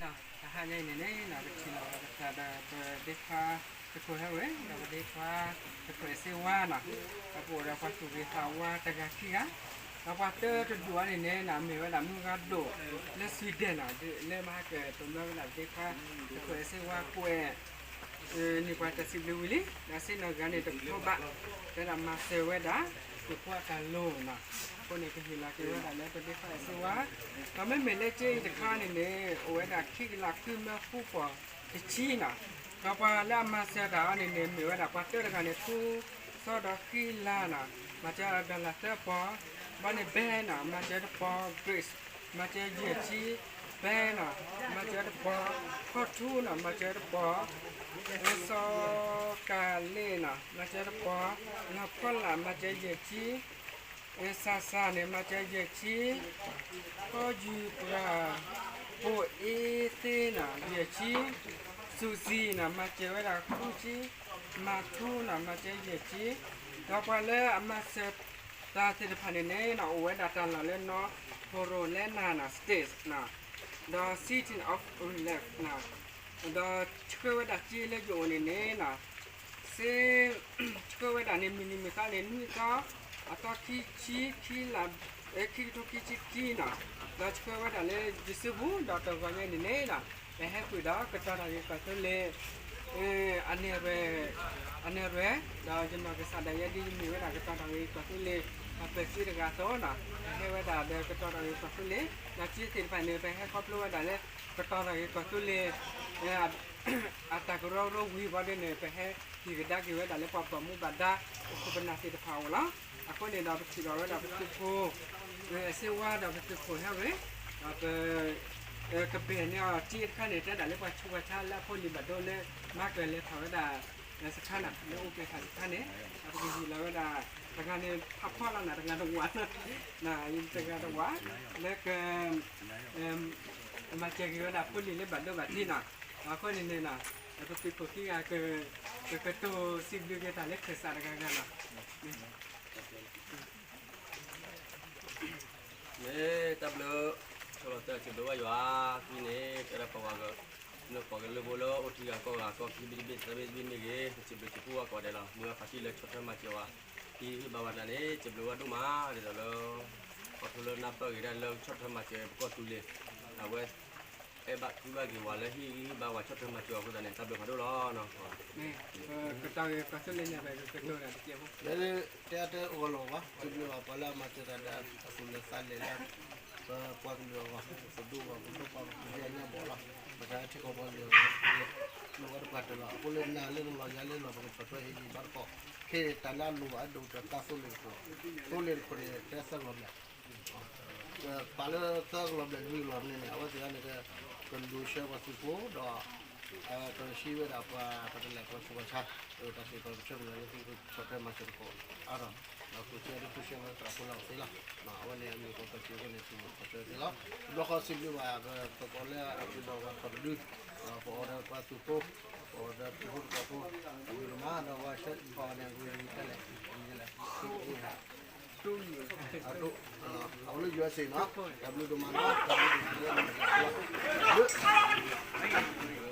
တဟါညါအံၤန့ၣ်န့ၣ် ကထံၣ်လိာ်သးဒီးပဒ့ခွါ သုးခိၣ်ဟဲရ့ၣ် ဒီးပဒ့ခွါ သုးခိၣ်အဲၣ်စ့ဝါနီၤ, ဒီးပအိၣ်ဒီးပှၤသူၣ်ဂ့ၤသးဝါတဂၤခံဂၤ, ဒီးပှၤတၢတဒူၣ်အံၤန့ၣ်န့ၣ် မ့ၢ်ဝဲဒၣ်မုၢ်ဂၤဒိၣ်လၢ Sweden နီၤ, လၢမဟါကပမၢဝဲဒၣ်ပဒ့ခွါ သုးခိၣ်အဲၣ်စ့ဝါကွဲး န့ၢ်ပှၤတၢ်စံးဘျုးဝံၤလံ, ဒီးစ့နီၢ်ဂၤန့ၣ်တကထိဘၣ်, တဲဒၣ်မၤစၢၤဝဲဒၣ် သုးဖိအတၢ်လိၤနီၤ, အဃိန့ၣ် ကဟ့ၣ်လီၤက့ၤဝဲဒၣ်လၢပဒ့ခွါအဲၣ်စ့ဝါ, ဒီးမ့မ့ၢ်လၢက့အံၤတခါန့ၣ်န့ၣ် အိၣ်ဝဲဒၣ်ခံကလးဃုမၢဃူပီၢ်တဆံနီၤ, ဒီးပှၤလၢအမၤစၢၤတၢ်အီၤန့ၣ်န့ၣ် မ့ၢ်ဝဲဒၣ်ပှၤတၢတဂၤန့ၣ် ထူစီဒီဃံလၤနီၤ, မၤစၢၤ dollar သၢပီၢ်, ဘီန့ၣ်ဘဲနီၤ မၤစၢၤတပီၢ်, Grace မၤစၢၤယဲၢ်ဆံ, ဘဲနီၤ မၤစၢၤတပီၢ်, ခီထူနီၤ မၤစၢၤတပီၢ်, စီၤကၤလ့ၣ်နီၤ မၤစၢၤတပီၢ်, လၤဖီလာ် မၤစၢၤယဲၢ်ဆံ, စၤစၤန့ၣ် မၤစၢၤယဲၢ်ဆံ, ခီယူၤပှၤ, ဖိအ့သ့နီၤ ယဲၢ်ဆံ, စူၤစံၤနီၤ မၤစၢၤဝဲဒၣ်ဃုဆံ, မၤထူနီၤ မၤစၢၤယဲၢ်ဆံ, ဒီးပှၤလၢအမၤစၢၤတၢ်သ့ၣ်တဖၣ်န့ၣ်န့ၣ်နီၤ အိၣ်ဝဲဒၣ်တၢ်လီၢ်လၢ North Carolina နီၤ States နီၤ, ဒီး City of Raleigh နီၤ, ဒီးဆှၢဝဲဒၣ်စ့လၢယအိၣ်န့ၣ်န့ၣ်နီၤ စ့ ဆှၢဝဲဒၣ်န့ၣ် မုၢ်နံၤမုၢ်သီန့ၣ် နွံသီ, အသီခံဆံခံလါ, ခံကထိခံဆံခံနီၤ, ဒီးဆှၢဝဲဒၣ်လၢယစုပူၤ ဒီးတဂီၤညါအံၤန့ၣ်န့ၣ်နီၤ ပဟဲဃုာ်ဒီးကတီၤတၢ်ဂ့ၢ်ကီၢ်သူလ့ၤ အနဲၣ်ရွဲၣ်, အနဲၣ်ရွဲၣ်, ဒီးယနီၢ်ကစၢ်ဒၣ်ယဲဒ်မ့ၢ်ဝဲဒၣ်ကတီၤတၢ်ဂ့ၢ်ကီၢ်သူလ့ၤ အပၢၤစ့တဂၤအသိးနီၤ, ပဟဲဝဲဒၣ်ဒီးကတီၤတၢ်ဂ့ၢ်ကီၢ်သူလ့ၤ ဒီးစ့သ့ၣ်တဖၣ်န့ၣ် ပဟဲခီဖျိဝဲဒၣ်လၢ ကတီၤတၢ်ဂ့ၢ်ကီၢ်သူလ့ၤ အတၢ်ကရၢကရိဝံၤဘၣ်ဒ်န့ၣ် ပဟဲဟ့ၣ်ကဒါက့ၤဝဲဒၣ်လၢပှၤဘၣ်မူဘၣ်ဒါ ပခိၣ်ပနၢ်သ့ၣ်တဖၣ်အအိၣ်လီၤ. အဃိန့ၣ်ဒီးပထံၣ်ဘၣ်ဝဲဒၣ်ပသုးခိၣ် အဲၣ်စ့ဝါဒီးပသုးခိၣ်ဟဲရ့ၣ် ဒီးပ ကဘဲၣ်န့ၢ်အီၤစ့တခါန့ၣ် တဲဒၣ်လၢပှၤဆူးပှၤဆါလၢအဖိလံၤဘၣ်ဒိလၢ မၤကလဲၤထီၣ်ဝဲဒၣ် စခါန့ၣ် လၢအိၣ်က့ၤခးစခါန့ၣ် ဒီးပကဟ့ၣ်လီၤဝဲဒၣ် တဂၤန့ၣ် ဖးဖီလီၤနၤ တဂၤတဝး တဂၤတဝး လၢက မၤစၢၤက့ၤဝဲဒၣ်ဖိလံၤလၢဘၣ်ဒိဘၣ်ထံးနီၤ. အဃိန့ၣ်န့ၣ် ပသုးခိၣ်ခံဂၤ ကကတိၤစံးဘျုးက့ၤတၢ်လၢခၢၣ်စးတဂၤဂၤနီၤ. မ့ၢ်တၢ်ဘျုး ဆီၣ်လီၤတၢ်စံးဘျုးဘၣ်ယွၤ ဖဲန့ၣ် ကဲဒၣ်ပှၤဂၤ နပှၤကလုာ်ဖိလၢအိၣ်ထံဂၤကီၢ်ဂၤ ကီၢ်ခံဘ့ၣ်တဘ့ၣ်သၢဘ့ၣ်တဘ့ၣ်မ့ၢ်ဂ့ၤ ပစံးဘျုးစံးဖှိၣ်ဘၣ်ကိးဂၤဒဲးလီၤ. မုၢ်ဂၤဖးတံၢ်လၢဆီၣ်ထွဲမၤစၢၤဝဲ ဟံးဂံၢ်ဘါဝဲဒၣ်န့ၣ် စံးဘျုးဝဲဒိၣ်မး ဒ်သိးလၢ ခီဖျိလၢနၢ်ပၢၢ်ဂ့ၤဒၣ်လၢဆီၣ်ထွဲမၤစၢၤပကီၢ်သူလ့ၤ အဝဲ အဲၣ်ဘၣ်ကွံဘၣ်က့ၤဝဲလၢဟံးဂံၢ်ဟံးဘါဝဲဆီၣ်ထွဲမၤစၢၤအဃိသတးန့ၣ် တၢ်ဘျုးဖးဒိၣ်လီၤ. ကတီၤဂ့ၤကီၢ်သူလ့ၤန့ၣ် ပကကတိၤတၢ်တကဲးဖိ တဲအတဲအဂီၢ်လီၤဘၣ် စံးဘျုးဘၣ်ပှၤလၢအမၤစၢၤတၢ်ဒီးအသူၣ်လၢသးလဲၢ်လၢ ပပှၤကလုာ်အဂီၢ် ပဒူအဂီၢ် ပဒိၣ်ပှၤပဒိၣ်ညါဘီၣ်လီၤ. ပတၢ်ထံကီၢ်ပှၤကလုာ်အဂီၢ် လိၣ်ဝဲတပှၤတၢၢ်လီၤ. အဃိလၢနၤလၢနလီၤယၤလၢနလီၤ ပကဆီၣ်ထွဲဟံးဂံၢ်ဘါတကီၢ် ခဲအံၤတၢ်လၢအလိၣ်ဘၣ်အဒိၣ်ကတၢၢ်တၢ်သိလ့ၣ်တခိၣ် သိလ့ၣ်တခိၣ်န့ၣ် တဲသၢကလီၤဘျဲၣ် ပာ်လၢသၢကလီၤဘျဲၣ်လွံၢ်ကလီၤန့ၣ်န့ၣ် အဝဲသ့ၣ်န့ၣ် ကလူၤဆှၢပှၤသုးဖိဒီး ကဟံးဝဲဒၣ်ပှၤတလဲၤပှၤဆူးပှၤဆါ တၢ်စ့ၢ်ကီးကဆၢပှၤလၢသုကဆီၣ်ထွဲမၤစၢၤတကီၢ်အါထီၣ် ဒီးကျိၣ်စ့ဒုးဃုဆှၢလၢသရၣ်ဖိလၢအီၤသ့လီၤ. အဝဲန့ၣ်အမ့ၢ်ပှၤပၢၤစံးဖိန့ၣ် သုးမုၢ်သီၣ်ထွဲသ့လီၤ. တဘျီဃီစံးဘျုးဘၣ် ပသကိးလၢအပျံၤဒီးပှၤထီၣ်တဒု ပအီၤဒီးပှၤသုးဖိ ပအီၤဒီးသုးဖိတကီၢ်ဖိ တၢ်ဘျုးဒိၣ်မး ဒီးပှၤဆှၢကီၢ်န့ၣ် အဂ့ၢ်ဝံၤဖဲလဲၣ် အဒိၣ် အဝဲလၢ ယူအက်စ့ နီၤ တၢ်ဘျုးဒိၣ်မးနီၤ တၢ်ဘျုးဒိၣ်မးလၢ တၢ်ဘျုး